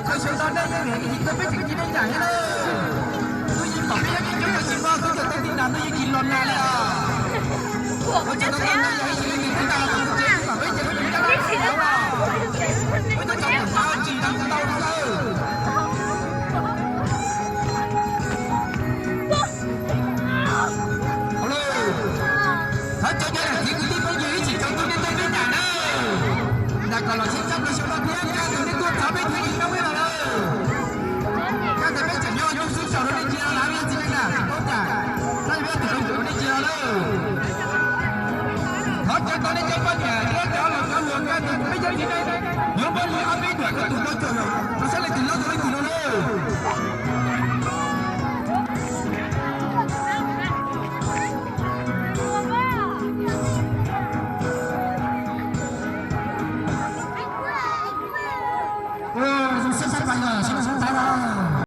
Koj sawv tau nej yeej vim ib tug peb tseem cia nej nram thiab na. Twb yeej kom peb yeej coob coob tsis muaj koj cov tij nas twb yeej tsis los nag li os. Koj sawv tau nej yog ib tug tij nas los mus tsev kom peb ces peb tsis cab los tsis los. Peb cov tsis tau tsis tau tau lawm. Thov cov cov niam txiv kwv tij phooj ywg ib tsis tsaus ntuj nej tuaj peb nram na. Nram kom los sib txhawb rau xyoo no thiab kaj ntug nej tuaj txog peb thiaj li nyob ib los lawm. Kaj ntug peb tseem nyob yus xwb xyaum rau nej cia los lawm txiv neej na tsis paub cas. Tab peb tus rau ntsuam rau nej cia los lawm. Thov cov tau nej cov poj niam thiab cov laus cov hluas kaj ntug peb cov txiv neej yuav muab li ob peb duam rau tus rau ntsuam rau sab leej twg loj rau leej twg no lawm.